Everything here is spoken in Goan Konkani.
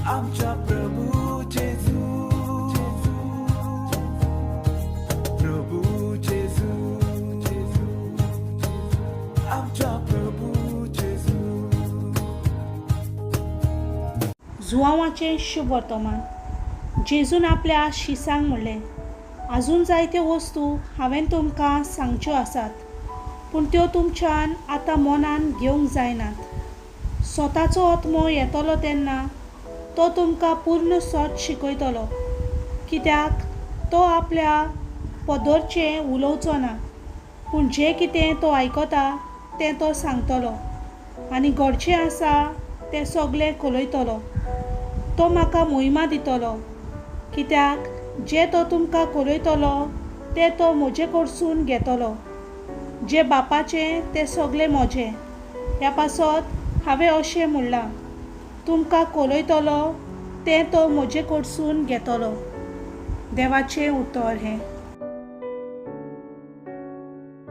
आमच्या प्रभू जेजू, प्रभू जेजू, आमच्या प्रभू जेजू. जुआंवाचें शुभ वर्तमान. जेजून आपल्या शिसांक म्हणलें, आजून जायत्यो वस्तू हांवें तुमकां सांगच्यो आसात, पूण त्यो तुमच्यान आतां मनान घेवंक जायनात. सोताचो आत्मो येतलो तेन्ना तो तुमकां पूर्ण सत शिकयतलो, कित्याक तो आपल्या पदरचें उलोवचो ना, पूण जें कितें तो आयकता तें तो सांगतलो आनी घडचें आसा तें सगलें कळयतलो. तो म्हाका मोहिमा दितलो, कित्याक जें तो तुमकां कळयतलो तें तो म्हजे कडसून घेतलो. जें बापाचें तें सगलें म्हजें. ह्या पासत हांवें अशें म्हणलां, तुमकां कळयतलो तें तो म्हजे कडसून घेतलो. देवाचें उतर हें.